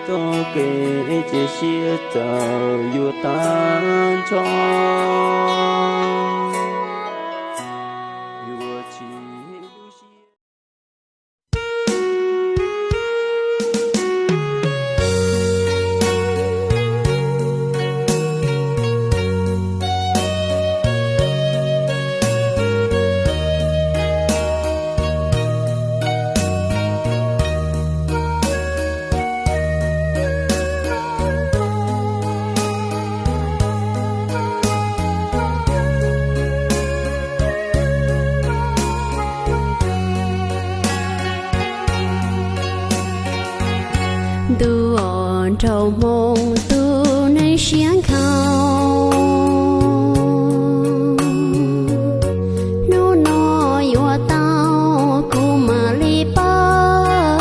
Txoj kev cia siab txawm yuav tag nrho, yuav tsis lub siab. Ntuj aw, nraug hmoo tus neeg siab nkhaus, hnub no yuav tau kuv mam li paub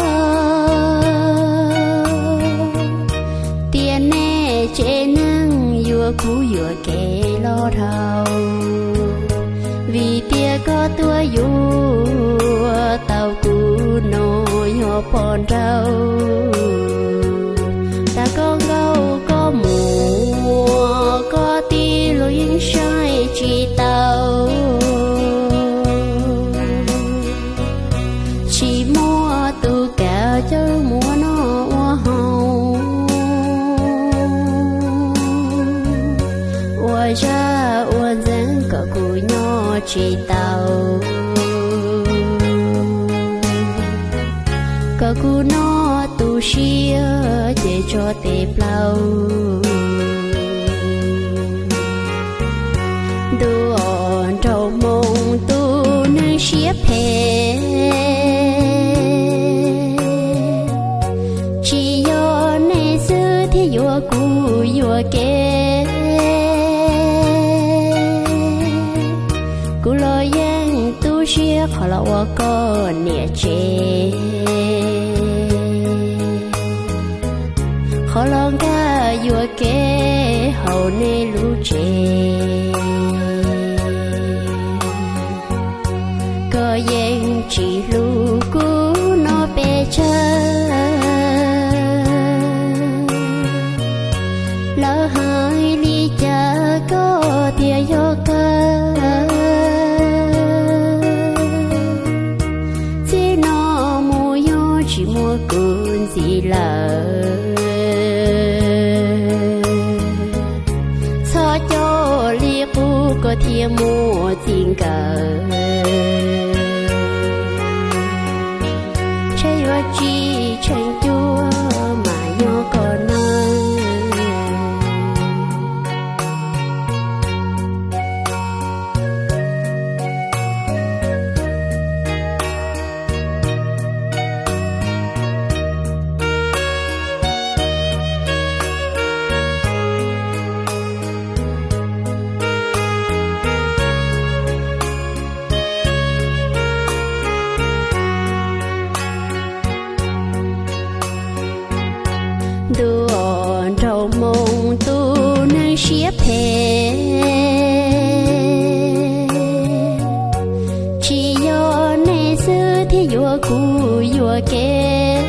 tias nej tsev neeg yuav kuv yuam kev los dhau, vim tias koj tuaj yuav tau kuv no yog poj nrauj. Tag koj nkaus koj mus, koj tij los yeej saib tsis taus, tsis muaj tus kam coj muab noj ua haus, ua zaj ua ntxeev kom kuv nyob tsis tau, kom kuv noj tu siab ces tso tes plaub. Ntuj aw, nraug hmoo tus neeg siab phem, tsis yog nej xwb thiaj yuav kuv yuam kev. Kuv los yeej tu siab qhov los ua koj niam tsev, qhov los nkag yuam kev hauv nej lub tsev. Koj yeej tsis hlub kuv no pes tsawg, lawv hais li cas koj tias yog kawg. Txij no mus yog tsis muaj kuv ntxiv lawm, txhob coj li qub koj thiaj muaj txij nkawm. Ntshe yuav tsis tsheej cuab mas nyob koj nawb. Ntuj aw, nraug hmoo tus neeg siab phem, tsis yog nej xwb thiaj yuav kuv yuam kev.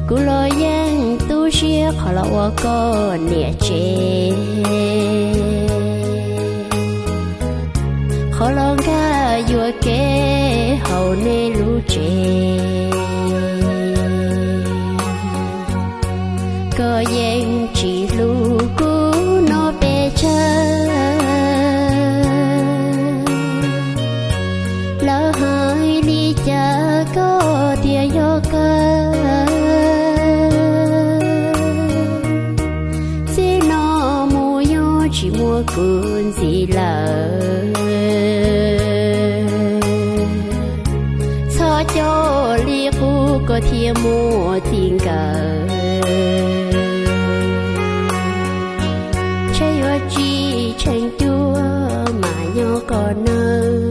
Kuv los yeej tu siab qhov los ua koj niam tsev, qhov los nkag yuam kev hauv nej lub tsev. Koj yeej tsis hlub kuv no pes tsawg, lawv hais li cas koj tias yog kawg. Txij no mus yog tsis muaj kuv ntxiv lawm, txhob coj li qub koj thiaj muaj txij nkawm. Ntshe yuav tsis tsheej cuab mas nyob koj nawb.